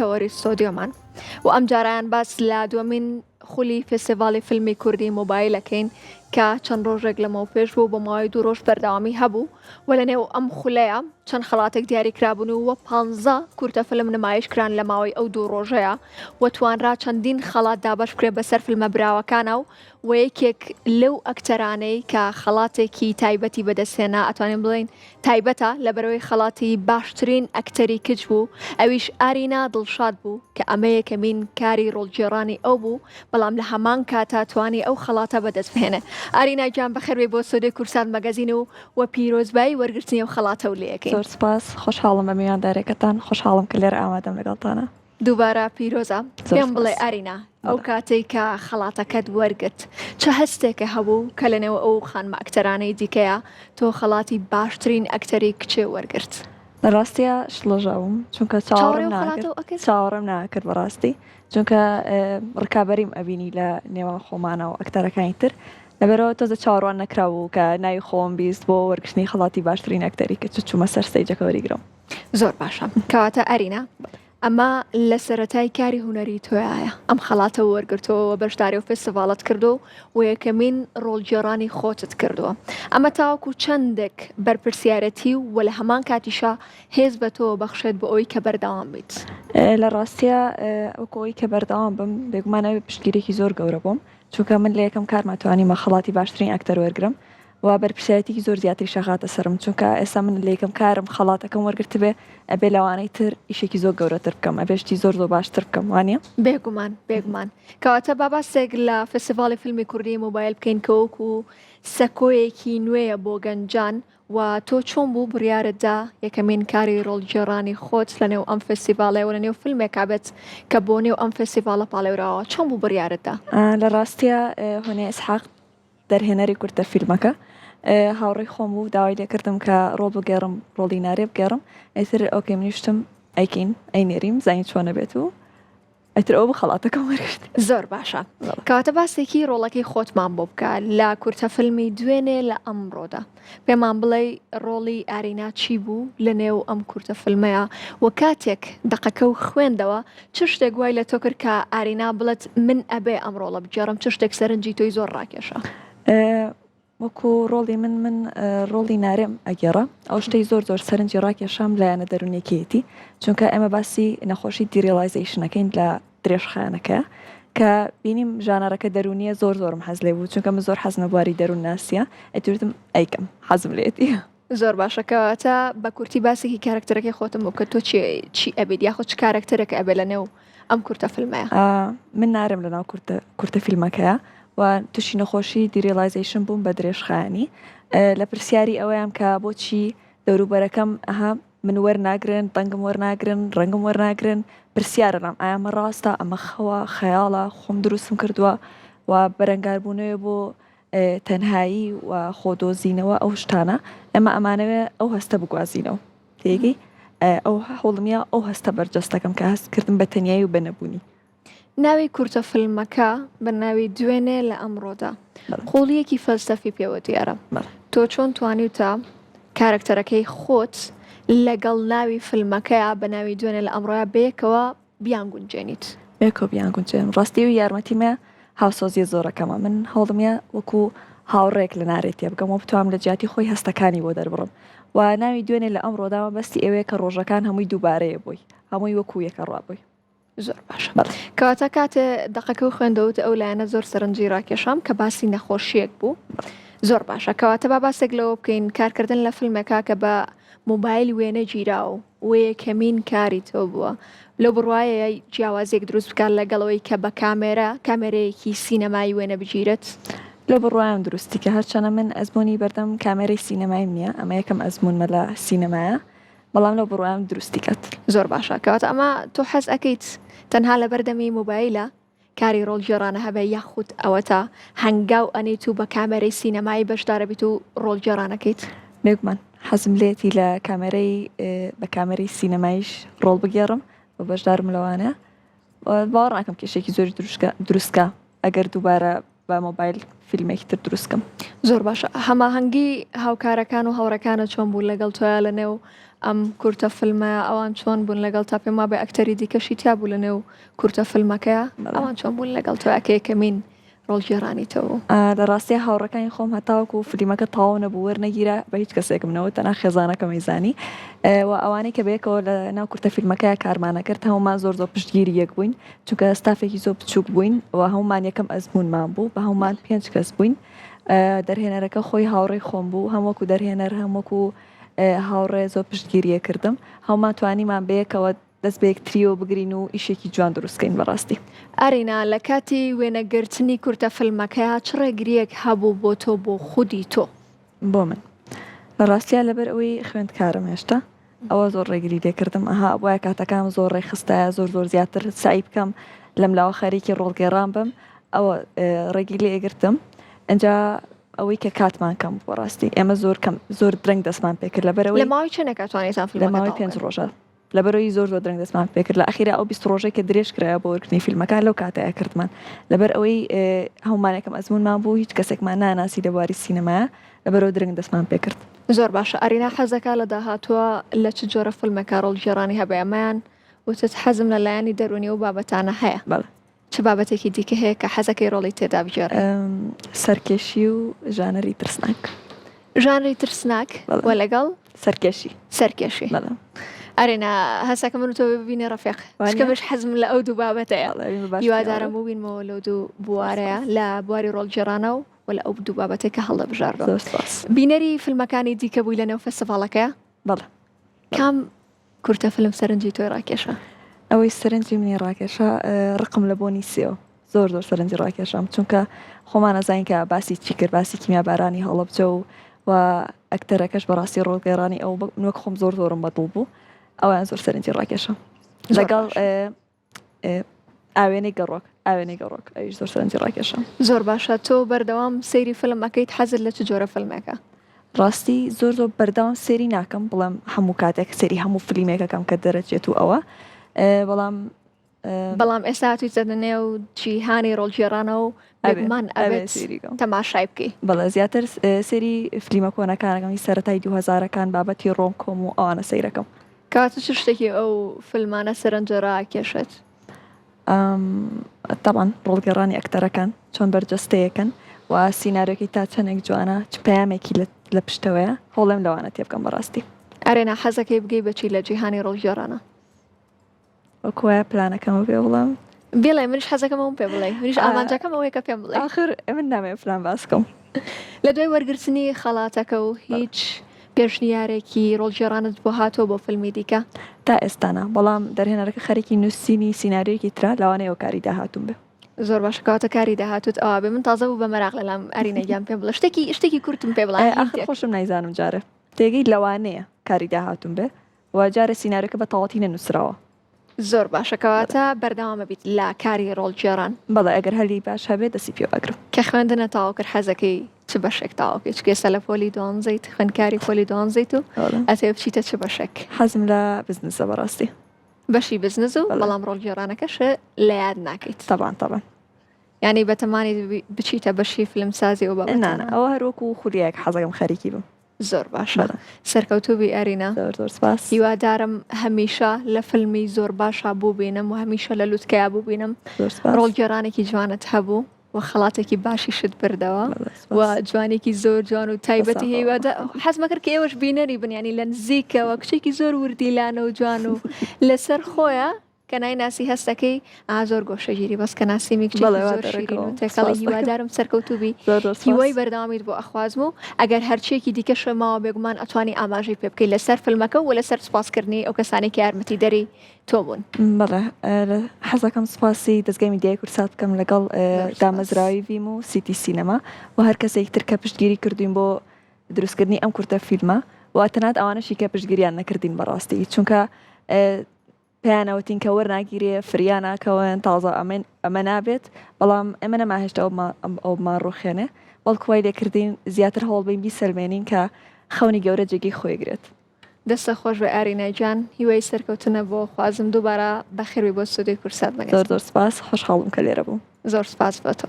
تەوەری ستۆدیۆمان و ئەمجارەیان باس لە دووەمین خولی فێستیڤاڵی فیلمی کوردی مۆبایل ئەکەین کە چەند ڕۆژێک لەمەوپێش بوو بۆ ماوەی دوو ڕۆژ بەردەوامی هەبوو و لە نێو ئەم خولەیە چەند خەڵاتێک دیاری کرابوون و وە پانزە کورتە فیلم نمایش کران لە ماوەی ئەو دوو ڕۆژەیە و توانرا چەندین خەڵات دابەش بکرێت بەسەر فیلمە براوەکانە و وە یەکێک لەو ئەکتەرانەی کە خەڵاتێکی تایبەتی بەدەستهێنا ئەتوانین بڵێین تایبەتە لەبەرئەوەی خەڵاتی باشترین ئەکتەری کچ بوو ئەویش ئارینا دڵشاد بوو کە ئەمە یەکەمین کاری ڕۆڵگێڕانی ئەو بوو بەڵام لە هەمان کاتا توانی ئەو خەڵاتە بەدەست بهێنێ ئارینا گیان بەخێربێی بۆ ستۆدیۆی کوردسات مەگەزین و وە پیرۆزبایی وەرگرتنی ئەو خەڵاتەو لێ ئەکەین. زۆر سوپاس خۆشحاڵم بە میوانداریەکەتان خۆشحاڵم کە لێرە ئامادەم لەگەڵتانا. دووبارە پیرۆزە. زۆر پێم بڵێ سوپاس. ئارینا ئەو بەڵێ. کاتەی کە خەڵاتەکەت وەرگرت چ هەستێکە هەبوو کە لەنێو ئەو خانمە ئەکتەرانەی دیکەیا تۆ خەڵاتی باشترین ئەکتەری کچێ وەرگرت؟ لە ڕاستیا شڵەژاوم چونکە چاوەڕێی چاوەڕێم ئەو ناکرد خەڵاتەو ئەکرد؟ چاوەڕێم ناکرد بەڕاستی چونکە ڕکابەریم ئەبینی لە نێوان خۆمانە و ئەکتەرەکانی تر لەبەرئەوە تۆزە چاوەڕوان نەکراو بوو کە ناوی خۆم 20 بۆ وەرگرتنی خەڵاتی باشترین ئەکتەری کچ چوومە سەر stage ەکە وەریگرم. زۆر باشە کەواتە ئارینا ئەمە لە سەرەتای کاری هونەری تۆیایە ئەم خەڵاتە وەرگرتەوە و بەشداری و فێستیڤاڵت کردو و یەکەمین ڕۆڵگێڕانی خۆتت کردووە ئەمە تاوەکو چەندێک بەرپرسیارەتی و لە هەمان کاتیشا هێز بە تۆ بەخشێت بۆ ئەوەی کە بەردەوام بیت؟ لە ڕاستیا وەکو ئەوەی کە بەردەوام بم بێگومان ئەوێ پشتگیرێکی زۆر گەورە بۆم چونکە من لە یەکەم کارما توانیمە خەڵاتی باشترین ئەکتەر وەرگرم و بەرپرسیارێتیکی زۆر زیاتریش ئەخاتە سەرم چونکە ئێستا من لە یەکەم کارم خەڵاتەکەم وەرگرتبێ ئەبێ لەوانەی تر ئیشێکی زۆر گەورەتر بکەم ئەبێ شتی زۆر زۆر باشتر بکەم وانە؟ بێگومان بێگومان کەواتە با باسێک لە فێستیڤاڵی فیلمی کوردی مۆبایل بکەین کە وەکو سەکۆیەکی نوێیە بۆ گەنجان و تۆ چۆن بوو بڕیارت دا یەکەمین کاری ڕۆڵگێڕانی خۆت لەنێو ئەم فێستیڤاڵەیە و لەنێو فیلمێکا بێت کە بۆ نێو ئەم فێستیڤاڵە پاڵێوراوە چۆن بوو بڕیارت دا؟ لە ڕاستیا هۆنیا ئیسحاق دەرهێنەری کورتە فیلمەکە هاوڕێی خۆم بوو داوای لێکردم کە ڕۆڵ بگێڕم ڕۆڵی نارێ بگێڕم ئیتر okay منیش وتم ئەیکەین ئەینێریم زانین چۆنە بێت و ئیتر ئەوە بوو خەڵاتەکەم وەرگرت. زۆر باشە کەواتە باسێکی ڕۆڵەکەی خۆتمان بۆ بکە لە کورتە فیلمی دوێنێ لە ئەمڕۆدا پێمان بڵێ ڕۆڵی ئارینا چی بوو لە نێو ئەم کورتە فیلمەیە و کاتێک دەقەکە و خوێندەوە چ شتێک وای لە تۆ کرد کە ئارینا بڵێت من ئەبێ ئەم ڕۆڵە بگێڕم چ شتێک سەرنجی تۆی زۆر ڕاکێشا؟ وەکو ڕۆڵی من من ڕۆڵی نارێم ئەگێڕا ئەو شتەی زۆر زۆر سەرنجی ڕاکێشام لایەنە دەروونیەکەیەتی چونکە ئێمە باسی نەخۆشی derealization ەکەین لە درێژخایەنەکە کە بینیم ژانەرەکە دەروونیە زۆر زۆرم حەز لێ بوو چونکە من زۆر حەزمە بواری دەروون ناسیە ئیتر وتم ئەیکەم حەزم لێتی. زۆر باشە کەواتە بە کورتی باسێکی کارەکتەرەکەی خۆتم بۆ بکە تۆ چی چی ئەبیت یاخود چ کارەکتەرێک ئەبێ لە نێو ئەم کورتە فیلمەیە؟ من نارێم لە ناو کورتە کورتە فیلمەکەیە و تووشی نەخۆشی derealization بووم بە درێژخایەنی لە پرسیاری ئەوەیام کە بۆچی دەوروبەرەکەم ئەها من وەرناگرن دەنگم وەرناگرن ڕەنگم وەرناگرن پرسیارە لام ئایا ئەمە ڕاستە ئەمە خەوە خەیاڵە خۆم دروستم کردووە و بەرەنگاربوونەوە بۆ تەنهایی و خۆدۆزینەوە ئەو شتانە ئێمە ئەمانەوێ ئەو هەستە بگوازینەوە تێگەی ئەو هەوڵمیا ئەو هەستە بەرجەستەکەم کە هەست کردم بە تەنیایی و بە نەبوونی. ناوی کورتە فیلمەکە بە ناوی دوێنێ لە ئەمڕۆدا قوڵییەکی فەلسەفی پێوە دیارە. تۆ چۆن توانیوتە کارەکتەرەکەی خۆت لەگەڵ ناوی فیلمەکەیا بە ناوی دوێنێ لە ئەمڕۆیا بەیەکەوە بیانگونجێنیت؟ بەیەکەوە بیانگونجێنم ڕاستی و یارمەتیمە هاوسۆزیە زۆرەکەمە من هەوڵمە وەکو هاوڕێک لە نارێ تێبگەم و بتوانم لە جیاتی خۆی هەستەکانی بۆ دەربڕم و ناوی دوێنێ لە ئەمڕۆدا مەبەستی ئەوەیە کە ڕۆژەکان هەمووی دووبارەیە بۆی هەمووی وەکو یەکە ڕا بۆی. زۆر باشە کەواتە کاتێ دەقەکە و خوێندەوت ئەو لایەنە زۆر سەرنجی ڕاکێشام کە باسی نەخۆشیەک بوو زۆر باشە کەواتە با باسێک لەوە بکەین کارکردن لە فیلمێکا کە بە مۆبایل وێنە گیراو و یەکەمین کاری تۆ بووە لەو بڕوایەیە جیاوازیەک دروست بکات لەگەڵەوەی کە بە کامێرە کامێرەیەکی سینەمایی وێنە بگیرێت؟ لەو بڕوایەم دروستی کە هەرچەنە من ئەزموونی بەردەم کامێرەی سینەمایم نییە ئەمە یەکەم ئەزموونمە لە سینەمایە بەڵام لەو بڕوایەم دروستی کات. زۆر باشە کەواتە ئەمە تۆ حەز ئەکەیت تەنها لەبەر دەمی مۆبایلە کاری ڕۆڵگێڕانە هەبێ یاخود ئەوەتا هەنگاو ئەنێیت و بە کامێرەی سینەمایی بەشدارەبیت و ڕۆڵگێڕانەکەیت؟ بێگومان حەزم لێیەتی لە کامێرەی بە کامێرەی سینەماییش ڕۆڵ بگێڕم و بەشدارم لەوانە باوەڕ ناکەم کێشێکی زۆری دروستکە ئەگەر دووبارە بە مۆبایل فیلمێکی تر دروست کەم. زۆر باشە هەماهەنگی هاوکارەکان و هاوڕێکانت چۆن بوو لەگەڵ تۆیا لە نێو. ئەم کورتە فیلمەیە ئەوان چۆن بوون لەگەڵ تا پێم وابێ ئەکتەری دیکەشی تیا بوو لە نێو کورتە فیلمەکەیا ئەوان چۆن بوون لەگەڵ تۆ کە یەکەمین ڕۆڵگێڕانی تۆ بوو؟ لە ڕاستیا هاوڕێکانی خۆم هەتاوەکو فلیمەکە تەواو نەبوو وەرنەگیرا بە هیچ کەسێکم نەوت تەنها خێزانەکەم ئەیزانی و ئەوانەی کە بەیەکەوە لە ناو کورتە فیلمەکەیا کارمان ئەکرد هەموومان زۆر زۆر پشتگیری یەک بووین چونکە ستافێکی زۆر بچووک بووین و هەموومان یەکەم ئەزموونمان بوو بە هەموومان پێنج کەس بووین دەرهێنەرەکە خۆی هاوڕێی خۆم بوو هەم وەکو دەرهێنەر هەم وەکو هاوڕێ زۆر پشتگیریە کردم هەموومان توانیمان بەیەکەوە دەست بە یەکتریەوە بگرین و ئیشێکی جوان دروست کەین بەڕاستی. ئارینا، لە کاتی وێنەگرتنی کورتە فیلمەکەیا چ ڕێگرییەک هەبوو بۆ تۆ بۆ خودی تۆ؟ بۆ من؟ لە ڕاستیا لەبەر ئەوەی خوێندکارم هێشتا ئەوە زۆر ڕێگری لێ کردم ئەها ئەبوایە کاتەکانم زۆر ڕێکخستایە زۆر زۆر زیاتر سەعی بکەم لەم لاوە خەریکی ڕۆڵگێڕان بم ئەوە ڕێگری لێ گرتم ئینجا ئەوەی کە کاتمان کەم بوو بەڕاستی ئێمە زۆر کەم زۆر درەنگ دەستمان پێکرد لەبەرئەوەی لە ماوەی چەندێکا توانیتان لە فیلمەکە ماوەی تەواو پێنج بکەن؟ ڕۆژە لەبەرئەوەی زۆر زۆر درەنگ دەستمان پێکرد لە ئەخیرا ئەو 20 ڕۆژەی کە درێژ کرایە بۆ وەرگرتنی فیلمەکە لەو کاتەیە کردمان لەبەر ئەوەی هەموومان یەکەم ئەزموونمان بوو هیچ کەسێکمان ناناسی لە بواری سینەمایە لەبەرئەوە درەنگ دەستمان پێکرد. زۆر باشە ئارینا حەزەکا لە داهاتووە لە چ جۆرە فیلمێکا ڕۆڵگێڕانی هەبێ ئەمەیان وتت حەزم لە لایەنی دەروونی و بابەتانە هەیە. بەڵێ. چ بابەتێکی دیکە هەیە کە حەزەکەی ڕۆڵی تێدا بگێڕی؟ سەرکێشی و ژانەری ترسناک. ژانری ترسناک و لەگەڵ؟ سەرکێشی. سەرکێشی. بەڵێ. ئەرێ نا هەستەکەم من و تۆ ببینە ڕەفیق چونکە منیش حەزم لە ئەو دوو بابەتەیە. هیوادارم ببینمەوە لەو دوو بوارەیە لە بواری ڕۆڵگێڕانە و و لە ئەو دوو بابەتەی کە هەڵدەبژاردەوە. زۆر سپاس. بینەری فیلمەکانی دیکە بووی لەنێو فێستیڤاڵەکەیا؟ بەڵێ. کام کورتە فیلم سەرنجی تۆی ڕاکێشا؟ ئەوەی سەرنجی منی ڕاکێشا ڕقم لە بۆنی سێو زۆر زۆر سەرنجی ڕاکێشام چونکە خۆمان ئەزانین کە باسی چی کرد باسی کیمیابارانی هەڵەبجە و و ئەکتەرەکەش بەڕاستی ڕۆڵگێڕانی ئەو من وەک خۆم زۆر زۆرم بەدڵ بوو ئەویان زۆر سەرنجی ڕاکێشام لەگەڵ ئاوێنەی گەڕۆک ئاوێنەی گەڕۆک ئەویش زۆر سەرنجی ڕاکێشام. زۆر باشە تۆ بەردەوام سەیری فیلم ئەکەیت حەزت لە چ جۆرە فیلمێکە؟ ڕاستی زۆر زۆر بەردەوام سەیری ناکەم بڵێم هەموو کاتێک سەیری هەموو فلیمێک ئەکەم کە دەرەچێت و ئەوە بەڵام بەڵام ئێستا هاتوویتە نێو جیهانی ڕۆڵگێڕانەوە و بێگومان ئەبێت تەماشای بکەی. بەڵێ زیاتر سەیری فلیمە کۆنەکانەکەم هی سەرەتای دووهەزارەکان بابەتی rom com و ئەوانە سەیرەکەم. کەواتە چ شتێکی ئەو فیلمانە سەرنجە ڕاکێشێت؟ تەبعەن ڕۆڵگێڕانی ئەکتەرەکان چۆن بەرجەستەیەکەن و سیناریۆکەی تا چەندێک جوانە چ پەیامێکی لە پشتەوەیە هەوڵێم لەوانە تێبگەم بەڕاستی. ئارێنا حەزەکەی بگەی بە چی لە جیهانی ڕۆڵگێڕانە؟ وەکو وایە پلانەکەمە پێ بڵێم. بیڵێ منیش حەزەکەم ئەوم پێ بڵێی منیش ئامانجەکەم ئەوەیە کە پێم بڵێی. ئاخر من نامەوێ پلان باس کەم. لە دوای وەرگرتنی خەڵاتەکە و هیچ پێشنیارێکی ڕۆڵگێڕانت بۆ هاتووە بۆ فیلمی دیکە؟ تا ئێستا نا، بەڵام دەرهێنەرەکە خەریکی نووسینی سیناریۆیەکی ترە، لەوانەیە ئەوە کاری داهاتووم بێ. زۆر باشە کەواتە کاری داهاتووت ئەوە بێ من تازە بوو بە مەراق لەلام ئارینە گیان پێم بڵێ شتێکی شتێکی کورتم پێ بڵێ ئاخر خۆشم نایزانم جارێ تێگەی لەوانەیە کاری داهاتووم بێ و جارێ سیناریۆکە بە تەواوەتی نەنووسراوە. زۆر باشە کەواتە بەردەوام ئەبیت لە کاری ڕۆڵگێڕان؟ بەڵێ ئەگەر هەلی باش هەبێت دەستی پێوە ئەگرم. کە خوێندنت تەواو کرد حەزەکەی چ بەشێک تەواو بکەی؟ چونکە ئێستا لە پۆلی دوانزەیت خوێندکاری پۆلی دوانزەیت و ئەتەوێ بچیتە چ بەشێک؟ حەزم لە بزنسە بەڕاستی. بەشی بزنس و بەڵام ڕۆڵگێڕانەکەش لە یاد ناکەیت. تەبعەن تەبعەن. یانی بەتەمانی بچیتە بەشی فیلمسازی ئەو بابەتانە؟ نا نا ئەوە هەر وەکو خولیایەک حەزەکەم خەریکی بم. زۆر باشە سەرکەوتوو بی ئارینا. زۆر زۆر سپاس. هیوادارم هەمیشە لە فیلمی زۆر باشا بووبینم و هەمیشە لە لوتکەیا بووبینم. زۆر سپاس. ڕۆڵگێڕانێکی جوانت هەبوو و خەڵاتێکی باشیشت بردەوە و جوانێکی زۆر جوان و تایبەتی هیوادا حەزمە کرد کە ئێوەش بینەری بن ینی لە نزیکەوە کچێکی زۆر وردیلانە و جوان و لەسەر خۆیە کە نایناسی هەستەکەی ئا زۆر گۆشەگیری بەس کە ناسیمی کچێکی بەڵێ وا زۆر شیرین و دەرەکەوم تێکەڵی سپاس دەکەم هیوادارم سەرکەوتوو بی زۆر زۆر سپاس هیوای بەردەوامیت بۆ ئەخوازم و ئەگەر هەرچیەکی دیکەش ماوە بێگومان ئەتوانی ئاماژەی پێ بکەی لەسەر فیلمەکە و لەسەر سوپاسکردنی ئەو کەسانەی کە یارمەتیدەری تۆ بوون. بەڵێ حەزەکەم سوپاسی دەزگای میدیای کوردسات بکەم لەگەڵ زۆر سوپاس. دامەزراوەی ڤیم و سیتی سینەما و هەر کەسێکی تر کە پشتگیری کردوین بۆ دروستکردنی ئەم کورتە فیلمە و تەنانەت ئەوانەشی کە پشتگیریان نەکردین بەڕاستی چونکە پێیان ئەوتین کە وەرناگیرێ فریا ناکەون تازە ئەمن ئەمە نابێت بەڵام ئێمە نەماهێشت ئەومان ڕوخێنێ بەڵکو وای لێکردین زیاتر هەوڵبین بیسەلمێنین کە خەونی گەورە جێگەی خۆی گرێت. دەستت خۆش بێ ئارینا گیان هیوای سەرکەوتنە بۆ خوازم دووبارە بەخێربێی بۆ ستۆدیۆی کوردسات مەگەزین. زۆر زۆر سپاس خۆشحاڵ بووم کە لێرە بووم. زۆر سپاس بۆ تۆ.